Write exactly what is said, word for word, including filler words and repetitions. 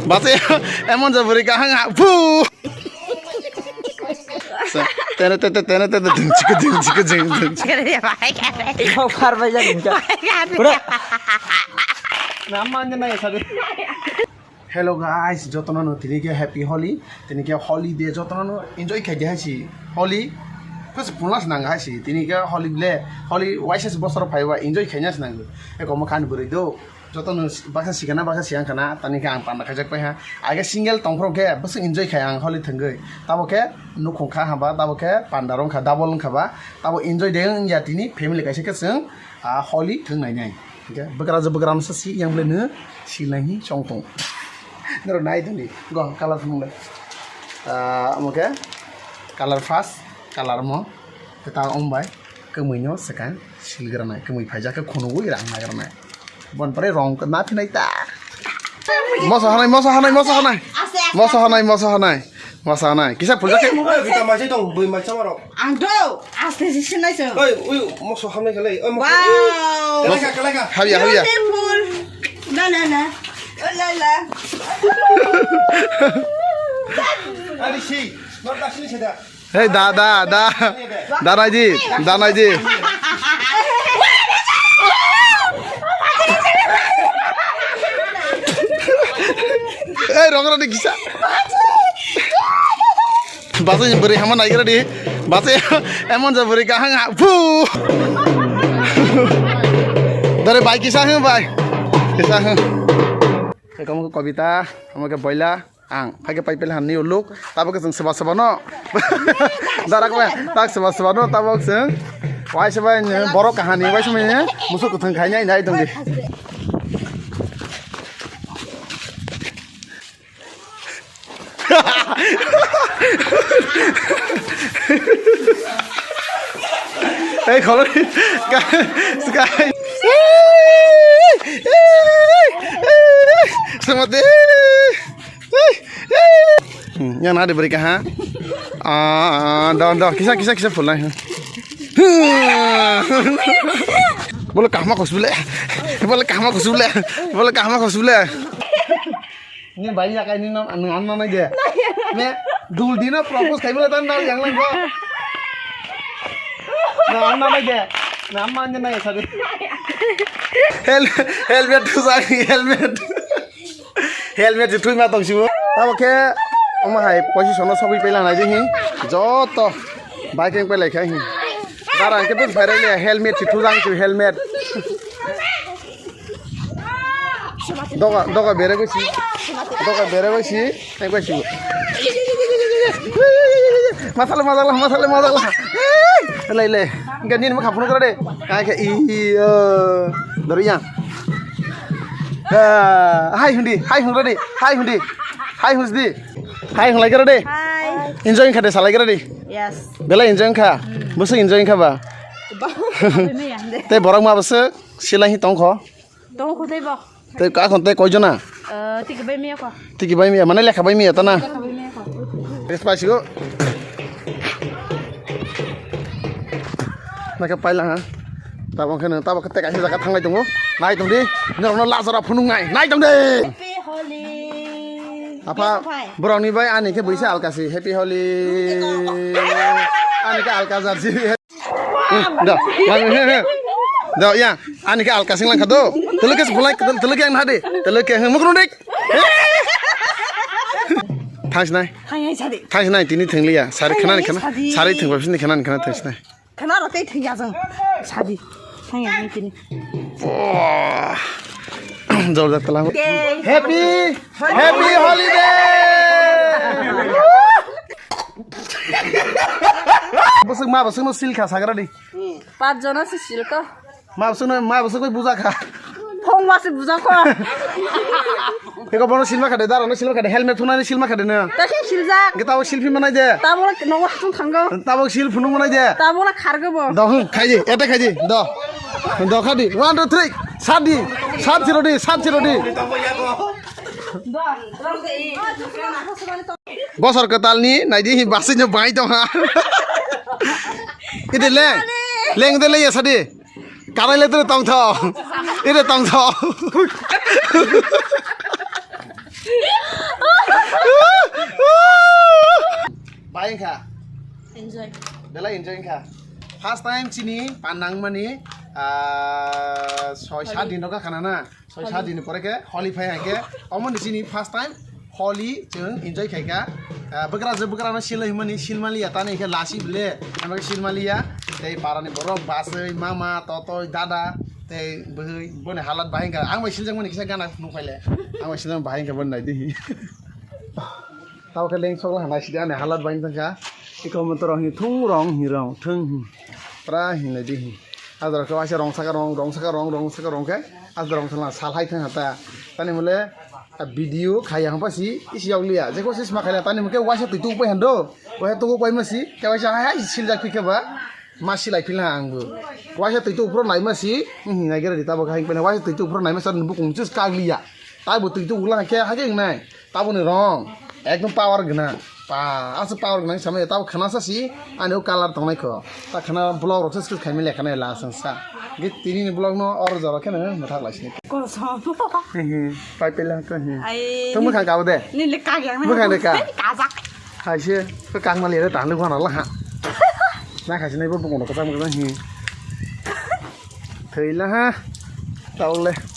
Base emon ja bwrwi kahang ha. Pu! Tene tete tene tete ding chika ding chika ding ding chika. Kok phar bai jani ka. Bro. Nam man jana ya sadi. Hello guys, jotono no tini ke happy Holi. Tini ke Holi de jotono no enjoy khai de haisi. Holi. Kus pulas nang haisi. Tini ke Holi ble. Holi waisa bosor phaiwa enjoy khai nas nang. Eko mo khan bwrwi do. Jotono baksa sikana baksa siang kana tani khe ang panda khaijak pai ha. Age single tongphro khe bwswk enjoy khai ang Holi thwngwi. Tabo khe nukhung kha haba, tabo khe panda rong kha, double wng kha ba. Tabo enjoy de wng ya tini family kaisa khe chwng a Holi thwng nai nai. Hwnkhe bwkrajwk bwkrano sa si yang ble nw silai hi chong tong. Noro nai tongdi go color phunuk le. Ah, omo khe color first, color mo. Kwtal wng bai. Kwmwi no swkang silgranai, kwmwi phaijak khe khunugwi rang nagranai. Bon pore rong na phinai ta. Moso hanai, moso hanai, moso hanai. Aste, aste, moso aste. Hanai, moso hanai. Moso hanai. Kisa phuljak khe. Oi, bita maisai tong, bui maisai marok. Ang do, aste si sinai se. Oi, ui, moso hanai khalai. Oi, moso. Wow. Kalai ka, kalai ka. Habya, habya. Beautiful. Na, na, na. Oh, la, la. Ari si, not asli seda. Hei, da, da, da. Da naidi, da naidi. Ei, rong rani kisa. Basa ni bwrwi hama naigra di. Basa emon ja bwrwi kahang ha. Pu. Dare bai kisa hang bai. Kisa hang. Kamu kobita, kamu ke boila. Ang phaikhe pai pele han ni uluk, tabuk chwng swba swba no. Darak bai, tak swba swba no, tabuk chwng. Waisa bai ni borok kahani, waisa bai ni musuk kwthwng khai nai nai tongdi. Ei, kholo ni. Sky, sky. Samate. Hmm, yang nadi beri kaha. Ah, don, don, kisa, kisa, kisa pulai. Bole kahma khosbule. Bole kahma khosbule. Bole kahma khosbule. Ni bai ya kai ni nam, nang anna nai de. Me dul dino propose khai bole tan dal yang lang ko. Nang anna nai de. Nam man de nai sadi. Hel-, helmet tu sagi, helmet. Helmet je thui ma tong sibo. Tamo khe omo hai position no sogwi pela nai de hi. Joto bike ang pelai khai hi. Dara ke tu phairok le helmet je thu jang sibo helmet. Doga doga bere gwi si. Doga bere gwi si. Ang gwi sibo. Masala masala masala masala. Lai lai. Gani ma khapun kare de. Ai khe i. Doriya. Ah, hai hundi, hai hung ready, hai hundi, hai hung di, hai hung lai ready. Hi. Enjoy kha de salai ready. Yes. Belai enjoy kha. Hmm. Bwswk enjoy kha ba? Ba, ini ya, deh. Tei borok ma bwswk silai hi tong kho? Tong kho tei bo. Tei ka khon tei koi jona? Eh, tiki bai miya kho. Tiki bai miya, mane lekha bai miya ta na? Lekha bai miya kho. Res pai sigo. Nake paila ha. Tabok khe nang tabok khe tei kaisa jaga thanglai tongo. Nai tong di. Norokno lajora phunuk nai. Nai tong di. Happy Holi. Apa, borokni bai ani khe buisa alkasi. Happy Holi. Ani khe alka jarsi. Hmm, da. Da, ya. Ani khe alkasi langkha do. Tele khe bulai, tele khe ang hade. Tele khe mukru dik. Thangs nai. Thang yang sadi. Thangs nai tini thangliya. Sari khanani khana. Sari thangba bisini khanani khana thangs nai. Khana rw tei thwngya jwng. Sadi. Thangya nang tini. Jol jak tala. Happy, happy holiday. Bwswk ma bwswk no sil kha sagra di. Pach jona se sil kha. Ma bwswk no ma bwswk bai buja kha. Phongma se buja kha. Eko bono silma khade, dara no silma khade, helmet thunani silma khade no. Ta khe siljak. Ge tabo silphi manai de. Tabo no wa thung thango. Tabo sil phunung manai de. Tabo no khargo bo. Do hung khai di, eta khai di, do. Do kha di. One, two, three. Sat di. Sat zero di, sat zero di. Bosor kwtal ni nai di hi basi no bai tong ha. Ide leng. Leng de le ya sadi. Karai le tong tho. Ire tong tho. Wngkha. Enjoy. Belai enjoy wngkha. First time chini pan nangmani, ah, soi sat din rok khana na. Soi sat din pore khe holi phai hangkhe. Omo ni chini first time holi chwng enjoy khaikha. Ah, bwkra je bwkra no silai himani silmaliya tani khe lasi bile. Ama khe silmaliya. Tei parani borok basai mama totoi dada. Tei bwhwi boni halat bahai wngkha. Ang bai siljak mani kisa gana nukhaile. Ang bai siljak bahai wngkha boni naidi. Tamo khe leng sok la hanai sidi ani halat bai wngkha. Iko motor rong hi thung rong hi rong thung hi. Pra hi naidi hi. Adar khe waisa rong saka rong rong saka rong rong saka rong khe. Adar rong sala sal hai thang hata. Tani mole a video khaya hangpa si isi yokliya. Jeko sis ma khaya tani mukhe waisa tui tuk pai hando. Waisa tuk pai ma si. Khe waisa hai hai siljak pi khe ba. Ma silai philha ang bo. Waisa twi tu uphro naima si, hmm, nai gere di tabo khe hingpene waisa twi tu uphro naima sa bukung chus kagliya. Tai bo twi tu ulang khe hage nai. Tabo ni rong ekdom power gwnang. Pa, asa power gwnang samai tabo khana sa si, ani o color tongnai kho. Ta khana vlog rok sa skil khaimile khana la sang sa. Ge tini ni vlog no or jaro khe nang mathak lai sini. Kosom. Hmm, hmm. Pai pele ko, hmm. Ai. To mukhang ka de. Ni le kag yang. Mukhang de ka. Kajak. Hai se, ko kang mali re tang le gwana la ha. Na khaisi nai bo bukung rok kwcham kwcham hi. Thwi la ha. Tau le.